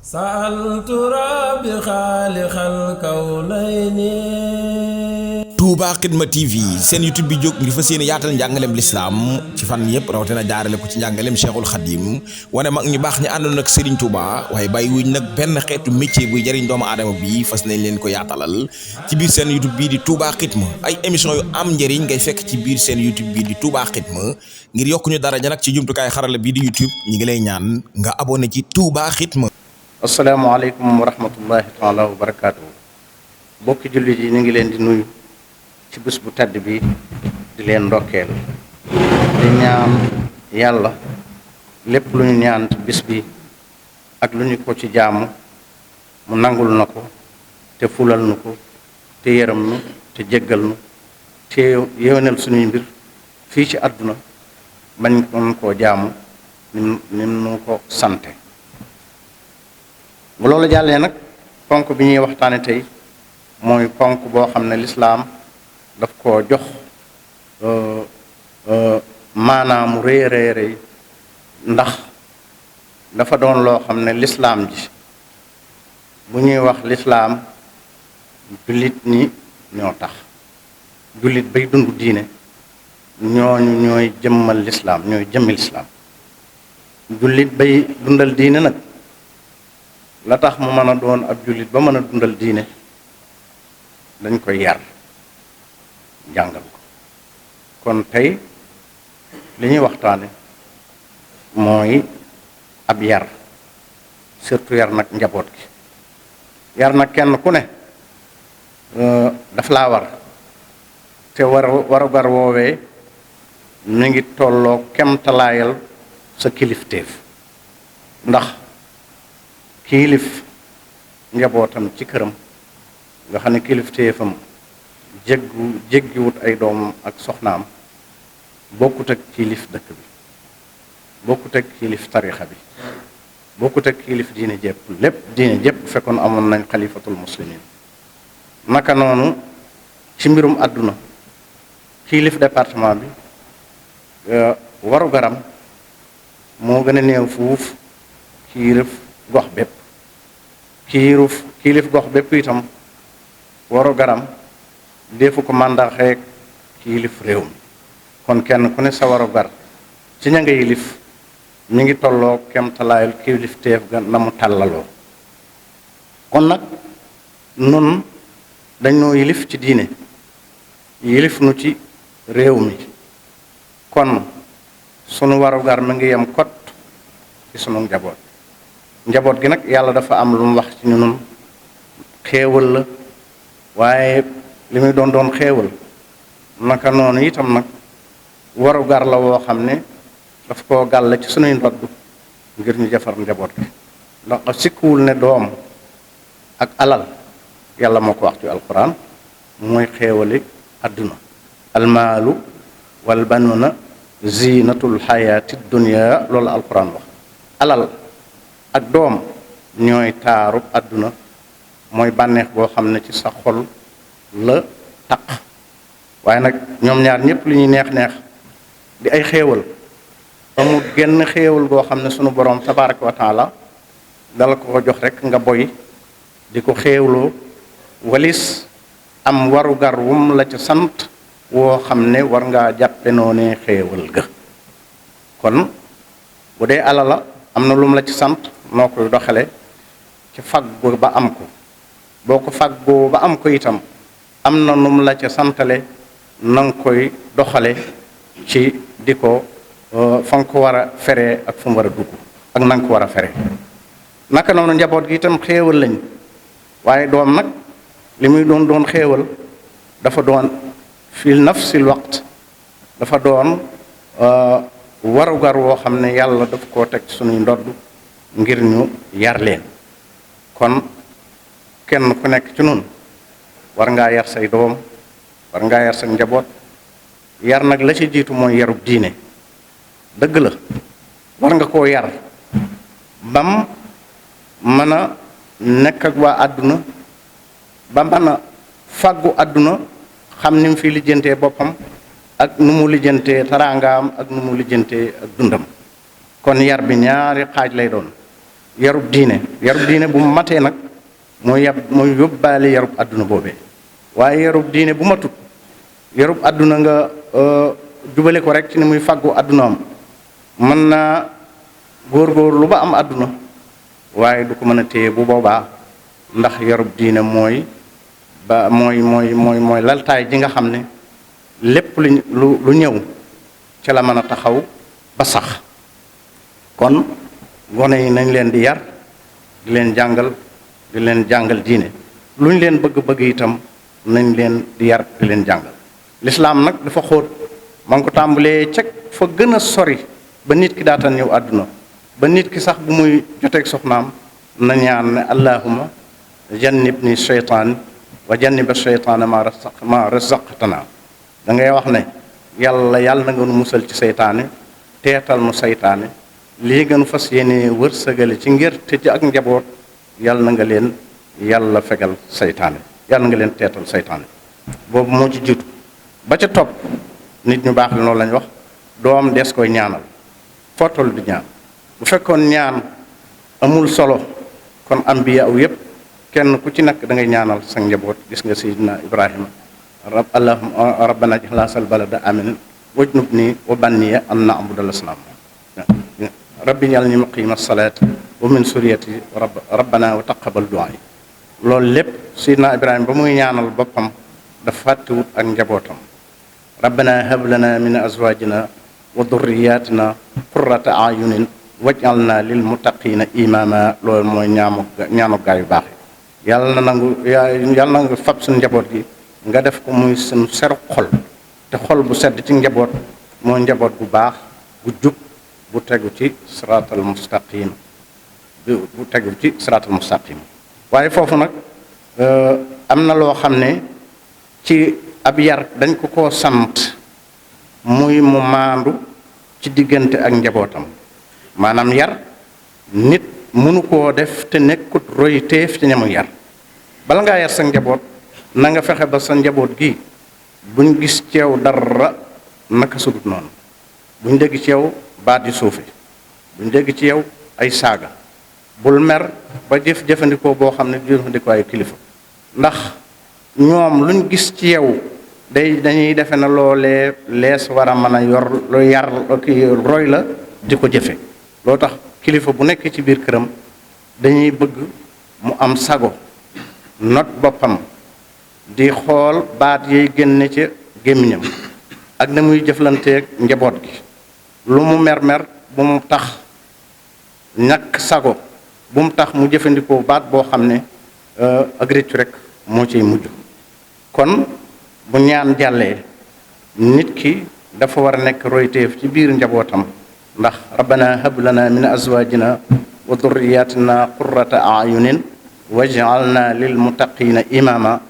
sa'altu rabbi xaaliqal kawnayni. Touba Xidma TV seen YouTube bi jóg ngir fas yéene yaatal njàngaleem lislaam ci fan yëpp rawatina jaarale ko ci njàngaleem Cheikhul Khadim wane mag ñu baax ñi àndoon ak Serigne Touba waaye bàyyi wuñ nag benn xeetu métier buy jëriñ doomu aadama bi fas nañ leen ko yaatalal ci biir seen YouTube bii di Touba Xidma ay émission yu am njëriñ ngay fekk ci biir seen YouTube bii di Touba Xidma ngir yokku ñu daraja nag ci jumtukaay xarala bii di YouTube ñi ngi lay ñaan nga abonné ci Touba Xidma. asalaamaaleykum wa rahmatullahi taala wa barakaatu. bokki jullit yi ñu ngi leen di nuyu ci bés bu tedd bi di leen ndokkeel di ñaan yàlla lépp lu ñu ñaan ci bis bi ak lu ñu ko ci jaamu mu nangul na ko te fulal nu ko te yërëm nu te jéggal nu te yéwénal suñuy mbir fii ci àdduna bañ kon koo jaamu ni nu ko sante. bu loolu jàllee nag ponk bi ñuy waxtaane tey mooy ponk boo xam ne lislaam daf koo jox maanaamu rëy rëy ndax dafa doon loo xam ne lislaam ji bu ñuy wax lislaam jullit ñi ñoo tax jullit bay dund diine ñooñu ñooy jëmmal lislaam ñooy jëmmi lislaam jullit bay dundal diine nag la tax mu mën a doon ab jullit ba mën a dundal diine dañ koy yar jàngal ko kon tey li ñuy waxtaane mooy ab yar surtout yar nag njaboot gi yar nag kenn ku ne daf laa war te warugar woowee mi ngi tolloo kemtalaayal sa kilifteef ndax kilif njabootam ci këram nga xam ne kilifteefam jéggiwut ay doomam ak soxnaam bokkut ak kilif dëkk bi bokkut ak kilif tarixa bi bokkut ak kilif diine jépp lépp diine jépp bu fekkoon amoon nañ xalifatul muslimin naka noonu ci mbirum àdduna kilif département bi waru garam moo gën a néew fuuf kilif gox bépp kilif gox bépp itam waru garam defu ko màndaxeek kilif réew mi kon kenn ku ne sa waru gar ci ña nga yilif mi ngi tolloo kemtalaayal kilif teef ga na mu tàllaloo kon nag nun dañoo yilif ci diine yilif nu ci réew mi kon sunu waru gar mi ngi yem kot ci sunu njaboot gi nag yàlla dafa am lu mu wax ci ñun xéewal la waaye li muy doon xéewal naka noonu itam nag waru gar la woo xam ne daf koo gàll ci sunuy ndodd ngir ñu jafar njaboot gi ndax sikkuwul ne doom ak alal yàlla moo ko wax ci alquran mooy xéewali adduna almaalu wal banuna zinatul xayaati dunya loolu alquran wax alal ak doom ñooy taarub àdduna mooy bànneex boo xam ne ci sa xol la taq waaye nag ñoom ñaar ñëpp li ñuy neex-neex di ay xéewal amul genn xéewal goo xam ne sunu borom tabaraka wa taala dala ko jox rek nga boy di ko xéewloo walis am waru gar wum la ca sant woo xam ne war ngaa jàppe noone xéewal ga kon bu dee alala am na lum la ci sant noo koy doxale ci faggu ba am ko boo ko faggoo ba am ko itam am na num la ca santale na nga koy doxale ci di ko fa nga ko war a feree ak fu mu war a dugg ak na nga ko war a fere naka noonu njaboot gi itam xéewal lañ waaye doom nag li muy doon xéewal dafa doon fil nafsil waqt dafa doon warugar woo xam ne yàlla daf koo teg sunuy ndodd ngir ñu yar leen kon kenn ku nekk ci nun war ngaa yar say doom war ngaa yar sa njaboot yar nag la ci jiitu mooy yarub diine dëgg la war nga koo yar bam mën a nekk ak waa àdduna ba mën a fàggu àdduna xam ni mu fi lijjantee boppam ak nu mu lijjantee taraangaam ak nu mu lijjantee ak dundam kon yar bi ñaari xaaj lay doon yarub diine bu matee nag mooy yóbbaale yarub àdduna boobee. waaye yarub diine bu matut yarub àdduna nga jubale ko rek ci ni muy fàggu àddunaam mën naa góorgóorlu ba am àdduna waaye du ko mën a téye bu boobaa, ndax yarub diine mooy laltaay ji nga xam ne lépp lu ñëw ca la mën a taxaw ba sax. kon gone yi nañ leen di yar di leen jàngal diine lu ñu leen bëgg itam nañ leen di yar di leen jàngal. lislaam nag dafa xóot, ma ngi ko tàmbalee ca fa gën a sori ba nit ki daataan ñëw àdduna, ba nit ki sax bu muy joteeg soxnaam na ñaan ne allahuma jannibni sheytaan wa janniba sheytaana ma razaqtana. da ngay wax ne yàlla na nga nu musal ci seytaane, teetal nu seytaane, lii nga nu fas yéene wërsëgale ci ngir te ci ak njaboot yàlla na nga leen yàlla fegal seytaane, yàlla na nga leen teetal seytaane. boobu moo ci jiitu. ba ca topp nit ñu baax la noonu lañ wax, doom des koy ñaanal foo toll di ñaan. bu fekkoon ñaan amul solo kon ambiya aw yépp kenn ku ci nekk da ngay ñaanal sa njaboot. gis nga Seydina Ibrahima allahumma rabbana ij'al haazal balada aminan wajnubnii wa baniya an na'budal asnaam rabbi ij'alnii muqiima salaati wa min suriyati rabbana wa taqabbal du'aa. loolu lépp Seydina Ibrahima ba muy ñaanal boppam dafa fàttewut ak njabootam. rabbana hab lana min azwaajina wa durriyaatina qurrata a'yunin waj'alna lil muttaqiina imaama. loolu mooy ñaanu gaa yu baax yi. yàlla na nangu fab suñu njaboot gi nga def ko muy suñu seru xol, te xol bu sedd ci njaboot mooy njaboot gu baax gu jub bu tegu ci siraatal mustaqim waaye foofu nag am na loo xam ne ci ab yar dañ ko sant muy mu maandu ci diggante ak njabootam. maanaam yar nit mënu koo def te nekkut royteef ci ñamu yar. bala ngaa yar sa njaboot na nga fexe ba sa njaboot gi buñ gis ci yow dara naka sudut noonu, buñ dégg ci yow baat yu suufe, buñ dégg ci yow ay saaga, bul mer ba jëfandikoo boo xam ne jëfandikoo ay kilifa. ndax ñoom luñ gis ci yow dañuy defe na loolee lees war a mën a roy la di ko jëfe. loo tax kilifa bu nekk ci biir këram dañuy bëgg mu am sago, not boppam, di xool baat yiy génne ci gémmiñam ak na muy jëflanteeg njaboot gi. lu mu mer bu mu tax ñàkk sago, bu mu tax mu jëfandikoo baat boo xam ne ak réccu rek moo ciy mujj. kon bu ñaan jàllee nit ki dafa war a nekk royteef ci biir njabootam, ndax rabbana hab lana min azwajina wa durriyatina qurrata a'yunin waj'alna lil muttaqina imama.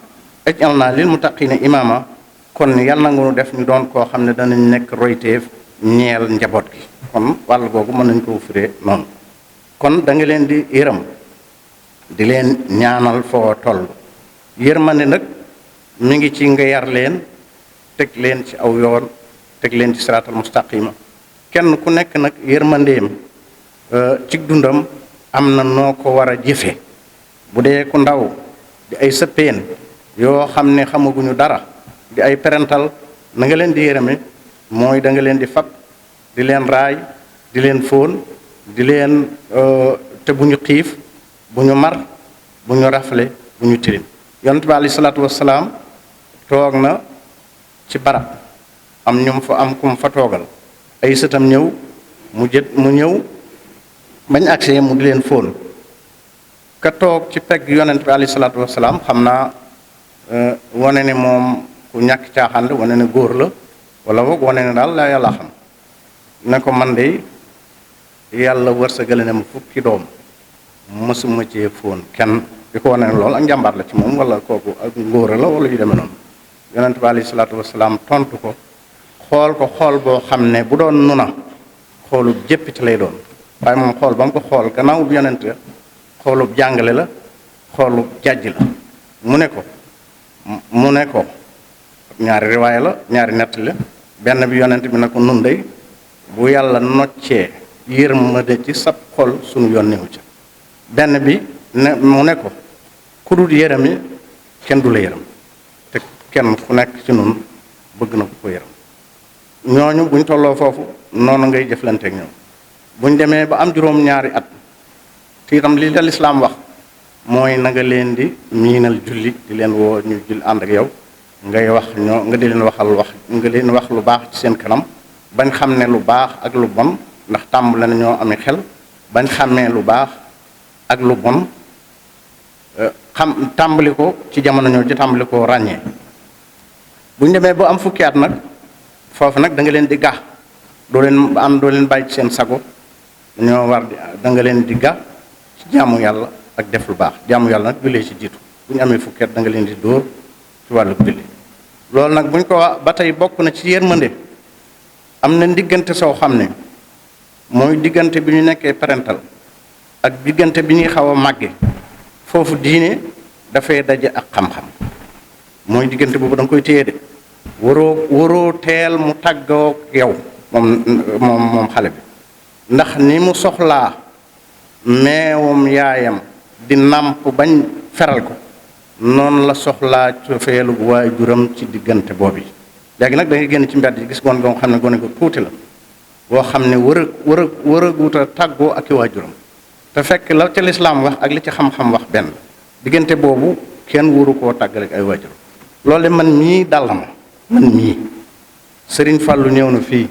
kon yàlla na nga nu def ñu doon koo xam ne danañ nekk royteef ñeel njaboot gi. kon wàll googu mën nañ koo firee noonu. kon da nga leen di yërëm di leen ñaanal foo toll. yërmande nag mi ngi ci nga yar leen, teg leen ci aw yoon, teg leen ci siraatal mustaqima. kenn ku nekk nag yërmandeem ci dundam am na noo ko war a jëfe. bu dee ku ndaw di ay sëppeen yoo xam ne xamaguñu dara, di ay parental, na nga leen di yërëme mooy da nga leen di fab di leen raay, di leen fóon, di leen te bu ñu xiif, bu ñu mar, bu ñu rafle, bu ñu tilim. yonent bi alayhi salaatu wassalaam toog na ci barab am ñum fa am kum fa toogal, ay sëtam ñëw mu ñëw bañ agsee mu di leen fóon. ka toog ci pegg yonent bi alayhi salaatu wassalaam xam naa wane ne moom ku ñàkk caaxaan la, wane ne góor la, wala boog wane ne daal la yàlla xam ne ko man de yàlla wërsëgale na ma fukki doom mësuma cee fóon kenn. di ko wane ne loolu ak njàmbaar la ci moom, wala kooku ak ngóora la wala yu demee noonu. yonent bi alayhi salaatu wassalaam tontu ko xool boo xam ne bu doon nuna xoolub jéppit lay doon, waaye moom xool ba mu ko xool gannaaw bu yonent xoolub jàngale la, xoolub jàjj la. mu ne ko ñaari riwaaya la, ñaari nettali la. benn bi yonent bi ne ko nun day bu yàlla noccee yërmande ci sab xol sunu yoon newu ca. benn bi ne mu ne ko ku dul yërëm yi kenn du la yërëm te kenn ku nekk ci nun bëgg na ku ko yërëm ñooñu buñ tolloo foofu noonu ngay jëflanteek ñoom buñ demee ba am juróom-ñaari at te itam li la lislaam wax mooy na nga leen di miinal julli di leen woo ñu julli ànd ak yow ngay wax ñoo nga di leen nga leen wax lu baax ci seen kanam bañ xam ne lu baax ak lu bon ndax tàmbale na ñoo amee xel bañ xàmmee lu baax ak lu bon tàmbali ko ci jamono ñoo ci tàmbali ko ràññee bu ñu demee ba am fukki at nag foofu nag da nga leen di ga doo leen bàyyi ci seen sago dañoo war di da nga leen di ga ci jaamu yàlla ak def lu baax jaamu yàlla nag jullee ci jiitu bu ñu amee fukki at da nga leen di dóor ci wàllu julli loolu nag bu ñu ko ba tey bokk na ci yërmande am na diggante soo xam ne mooy diggante bi ñu nekkee parental ak diggante bi ñuy xaw a màgge foofu diine dafay daje ak xam-xam mooy diggante boobu da nga koy téye de waroo teel mu tàggoo yow moom xale bi ndax ni mu soxlaa meewam yaayam di nàmp bañ feral ko noonu la soxlaa cofeelu waajuram ci diggante boobu yi léegi nag da ngay génn ci mbedd yi gis gone goo xam ne gone ko tuuti la boo xam ne war a guuta tàggoo ak i waajuram te fekk la ca lislaam wax ak li ci xam-xam wax benn diggante boobu kenn waru koo tàggale ak ay waajuram loolu man mii dal na ma man mii sëriñ Fàllu ñëw na fii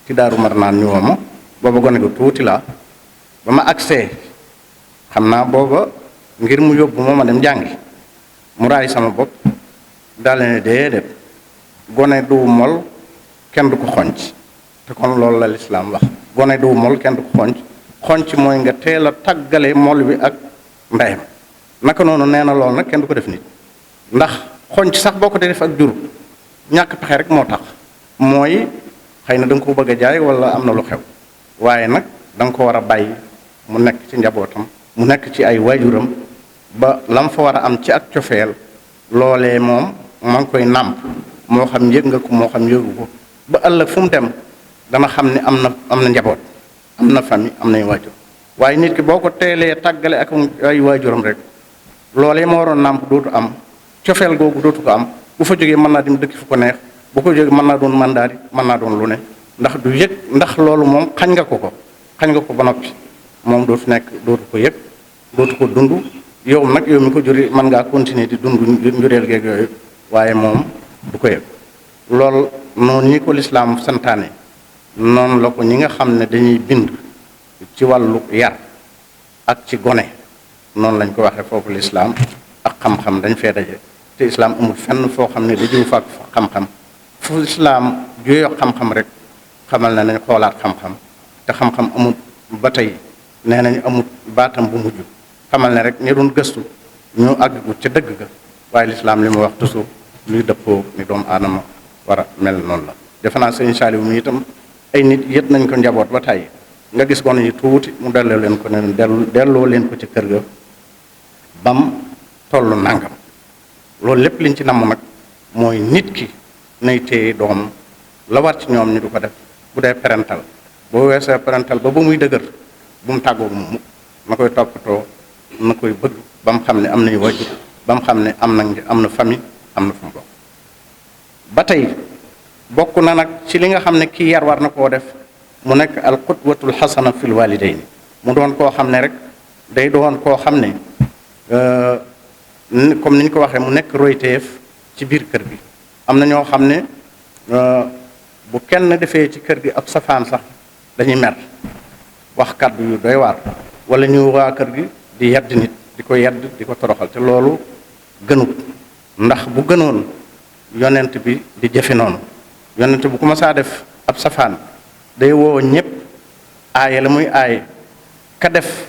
ci Daaru Marnaan ñëwoo ma booba gone ko tuuti la ba ma agsee xam naa booba ngir mu yóbbu ma dem jàngi mu raay sama bopp daal ne déedéet gone du mol kenn du ko xonc te kon loolu la lislaam wax gone du mol kenn du ko xonc mooy nga teel a tàggale mol bi ak ndeyam naka noonu nee na loolu nag kenn du ko def nit ndax xonc sax boo ko dee def ak jur ñàkk pexe rek moo tax mooy xëy na da nga ko bëgg a jaay wala am na lu xew waaye nag da nga ko war a bàyyi mu nekk ci njabootam mu nekk ci ay waajuram ba lam fa war a am ci ak cofeel loolee moom maa ngi koy nàmp moo xam yëg nga ko moo xam yëgu ko ba ëllëg fu mu dem dana xam ne am na njaboot am na famille am nay waajur waaye nit ki boo ko teelee tàggale ak ay waajuram rek loolee ma waroon nàmp dootu am cofeel googu dootu ko am bu fa jógee mën naa dem dëkk fu ko neex bu ko jógee mën naa doon mandaari mën naa doon lu ne ndax du yëg ndax loolu moom xañ nga ko ba noppi moom dootu ko yëg dootu ko dund yow nag yow mi ko juri mën ngaa continuer di dund njureel geeg yooyu waaye moom du ko yëg loolu noonu ñi ko lislaam santaane noonu la ko ñi nga xam ne dañuy bind ci wàllu yar ak ci gone noonu lañ ko waxee foofu lislaam ak xam-xam dañ fee daje te islaam amul fenn foo xam ne dajiwu fa xam-xam fu islaam juyoo xam-xam rek xamal na nañ xoolaat xam-xam te xam-xam amul ba tey nee nañ amul baatam bu mujj xamal ne rek ñi doon gëstu ñu àggu ca dëgg ga waaye lislaam li mu wax toujours luy dëppoo ni doomu aadama war a mel noonu la defe naa sëñ Saaliw mi itam ay nit yët nañ ko njaboot ba tey nga gis gone yi tuuti mu delloo leen ko ne delloo leen ko ci kër ga bam tollu nangam loolu lépp liñ ci namm nag mooy nit ki nay téye doom la war ci ñoom ñu du ko def bu dee parental boo weesee parental ba muy dëgër bu mu tàggoog mu na koy toppatoo na koy bëgg ba mu xam ne am nañu wajur ba mu xam ne am na famille am na fu mu bokk ba tey bokk na nag ci li nga xam ne kii yar war na koo def mu nekk al qudwatul xasana fil walidayni mu doon koo xam ne rek day doon koo xam ne comme ni ñu ko waxee mu nekk royteef ci biir kër gi am na ñoo xam ne bu kenn defee ci kër gi ab safaan sax dañuy mer wax kàddu yu doy waar wala ñu waa kër gi di yedd nit di ko yedd di ko toroxal te loolu gënut ndax bu gënoon yonent bi di jëfe noonu yonent bu ko ma saa def ab safaan day woo ñëpp aaye la muy aaye ka def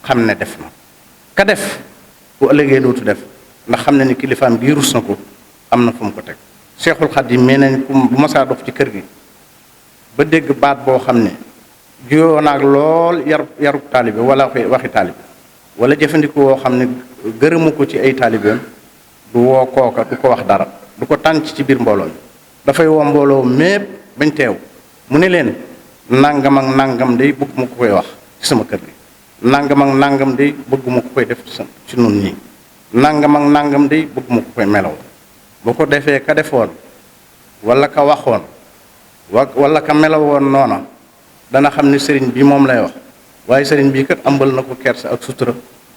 xam ne def na ka def bu ëllëgee dootu def ndax xam ne ni kilifaam bii rus na ko am na fu mu ko teg Seexul Xadiim mee nañ bu ma saa dox ci kër gi ba dégg baat boo xam ne juyoo naag lool yarub taalibe wala waxi taalibe wala jëfandikoo woo xam ne gërëmu ko ci ay taalibeem du woo kooka du ko wax dara du ko tànc ci biir mbooloo mi dafay woo mbooloo mépp bañ teew mu ne leen nangam ak nangam day bëgg mu ko koy wax ci sama kër gi nangam ak nangam de bëgguma ko koy def ci nun ñi nangam ak nangam de bëgguma ko koy melaw bu ko defee ka defoon wala ka waxoon wala ka melawoon noona dana xam ne sëriñ bi moom lay wax waaye sëriñ bii kat ambal na ko kersa ak sutura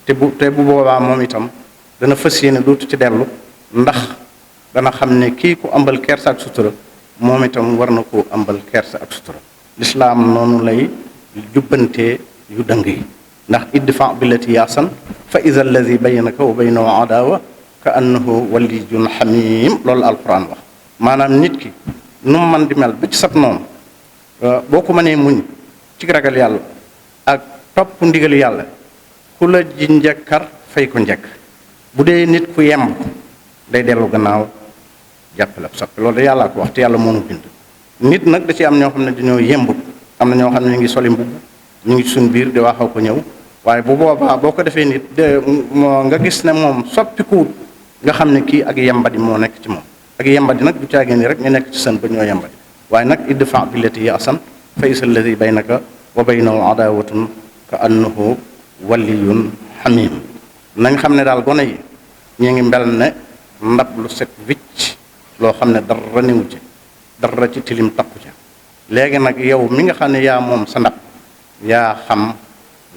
te bu boobaa moom itam dana fas yéene dootu ci dellu ndax dana xam ne kii ku ambal kersa ak sutura moom itam war na koo ambal kersa ak sutura lislaam noonu lay jubbantee yu dëng yi ndax idfa billati yaasan fa ida alladi baynaka wa baynahu adawa ka annahu waliyun xamim loolu alquran wax maanaam nit ki nu mu man di mel ba ci sab noonu boo ko mënee muñ ci ragal yàlla ak topp ndigal yàlla ku la ji njëkkar fay ko njëkk bu dee nit ku yemb day dellu gannaaw jàppale ab soppi loolu da yàllaa ko wax te yàlla moo nu bind nit nag da ci am ñoo xam ne dañoo yembut am na ñoo xam ne ñu ngi soli mbubb ñu ngi suñ biir di waxaw ko ñëw waaye bu boobaa boo ko defee nit nga gis ne moom soppikuwut nga xam ne kii ak yembadi moo nekk ci moom ak yembadi nag du caagee ni rek ñu nekk ci sën ba ñoo yembadi waaye nag idfa billati hiya ahsan fa iza alladi baynaka wa baynahu adawatun ka annahu waliyun xamim nañ xam ne daal gone yi ñu ngi mbel ne ndab lu set wicc loo xam ne dara niwu ci dara ci tilim takku ca léegi nag yow mi nga xam ne yaa moom sa ndab yaa xam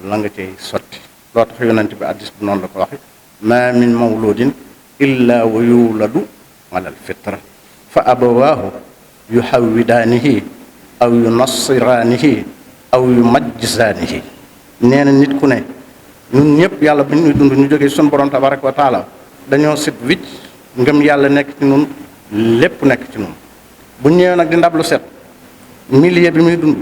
la nga cay sotti loo tax yonent bi addis bu noonu la ko waxe ma min mawludin illa wa yuladu ala alfitra fa abawaahu yuhawwidaanihi aw yunassiraanihi aw yumajjisaanihi nee na nit ku ne ñun ñëpp yàlla bu ñuy dund ñu jógee suñu borom tabaraka wa taala dañoo set wicc ngëm yàlla nekk ci nun lépp nekk ci nun bu ñëwee nag di ndab lu set milieu bi muy dund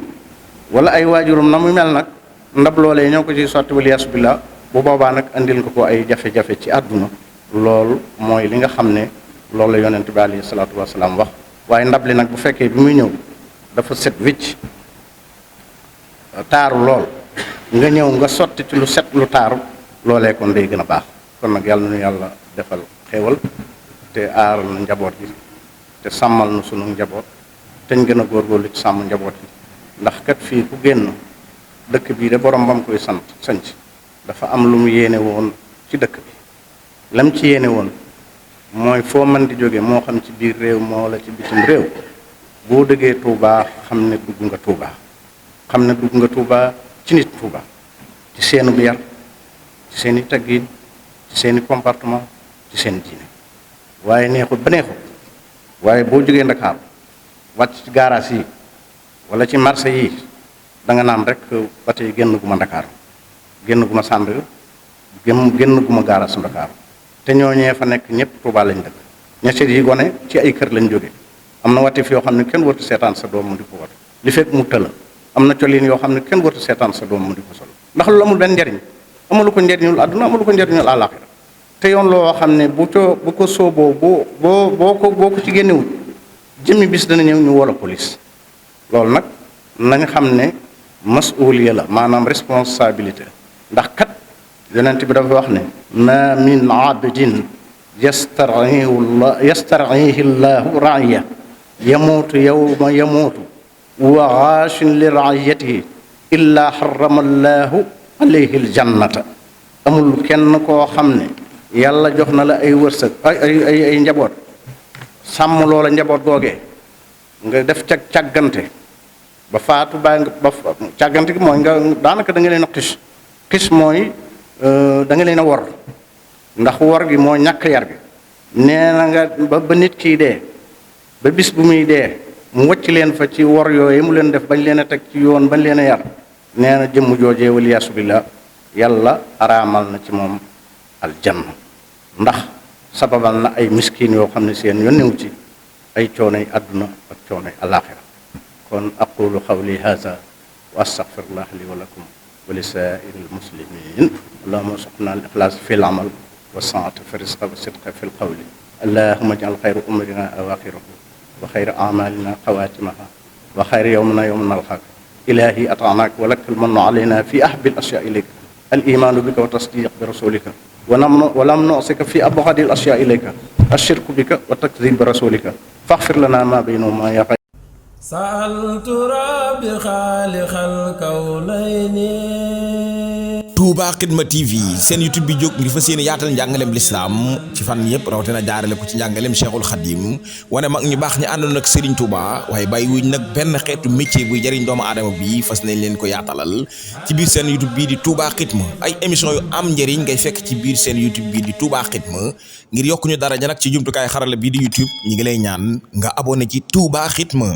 wala ay waajurum na muy mel nag ndab loolee ñoo ko ciy sotti waliyaasu billah bu boobaa nag andil nga ko ay jafe-jafe ci àdduna loolu mooy li nga xam ne loolu la yonent bi alayhi salaatu wasalaam wax waaye ndab li nag bu fekkee bi muy ñëw dafa set wicc taaru lool nga ñëw nga sotti ci lu set lu taaru loolee kon day gën a baax kon nag yàlla nu yàlla defal xéewal te aaral na njaboot gi te sàmmal na sunu njaboot te ñu gën a góorgóorlu ci sàmm njaboot gi ndax kat fii ku génn dëkk bii de borom bam koy sanc dafa am lu mu yéene woon ci dëkk bi lam ci yéene woon mooy foo mën di jóge moo xam ci biir réew moo la ci bitim réew boo dëggee Touba xam ne dugg nga Touba xam ne dugg nga Touba ci nit Touba ci seenu yar ci seen i teggin ci seen i comportement ci seen diine waaye neexut ba neexut waaye boo jógee Ndakaaru wàcc ci gaaraas yi wala ci marché yi da nga naan rek ba tey génn gu ma Ndakaaru génn gu ma Sandaga génn gu ma gaaraas Ndakaaru te ñooñee fa nekk ñëpp Touba lañ dëkk ñetti yi gone ci ay kër lañ jóge am na watif yoo xam ne kenn wartu seetaan sa doom mu di ko wat li fekk mu tëla am na colin yoo xam ne kenn wartu seetaan sa doom mu di ko sol ndax lu amul benn njariñ amalu ko njariñul àdduna amalu ko njariñul àllaaxira te yoon loo xam ne bu ko sooboo boo ko ci génnewul jëmmi bis dana ñëw ñu wala police loolu nag nañ xam ne masuuliya la maanaam responsabilité ndax kat yonent bi dafa wax ne ma min abdin yastar'ihi llahu ra'iya yamuutu yawma yamuutu wa ghaashin li ra'iyatihi illa harrama allahu alayhi aljannata amul kenn koo xam ne yàlla jox na la ay wërsëg ay njaboot sàmm loola njaboot googee nga def càggante ba faatu ba càggante gi mooy nga daanaka da nga leen a xis mooy da nga leen a wor ndax wor gi moo ñàkk yar gi nee na nga ba nit kii dee ba bis bu muy dee mu wacc leen fa ci wor yooyu mu leen def bañ leen a teg ci yoon bañ leen a yar nee na jëmm joojee waliyaasu billah yàlla araamal na ci moom aljanna ndax sababal na ay miskin yoo xam ne seen yónnewu ci ay coonay àdduna ak coonay alaaxira kon aqulu qawli haza wa astaghfirullah li wa lakum wa li saa'iri almuslimin allahumma arzuqna al-ikhlas fi al-amal wa saa'ata fi rizqi wa sidqa fi al-qawli allahumma ij'al khayra umurina awakhirahu wa khayra a'malina khawatimaha wa khayra yawmina yawma nalqaak ilahi ata'naak wa lakal mannu alayna fi ahbi al-ashya'i ilayk al-iman bika wa tasdiq bi rasulika ولم نعصك في أبغض الأشياء إليك الشرك بك والتكذيب برسولك فاغفر لنا ما بينهما يا غير سألت ربي خالق الكونين Touba Xidma TV seen YouTube bi jóg ngir fas yéene yaatal njàngaleem lislaam ci fan yëpp rawatina jaarale ko ci njàngaleem Cheikhul Khadim wane mag ñu baax ñi àndoon ak Serigne Touba waaye bàyyi wuñ nag benn xeetu métier buy jëriñ doomu aadama bi fas nañ leen ko yaatalal ci biir seen YouTube bii di Touba Xidma ay émission yu am njëriñ ngay fekk ci biir seen YouTube bii di Touba Xidma ngir yokku ñu daraja nag ci jumtukaay xarala bii di YouTube ñi ngi lay ñaan nga abonné ci Touba Xidma.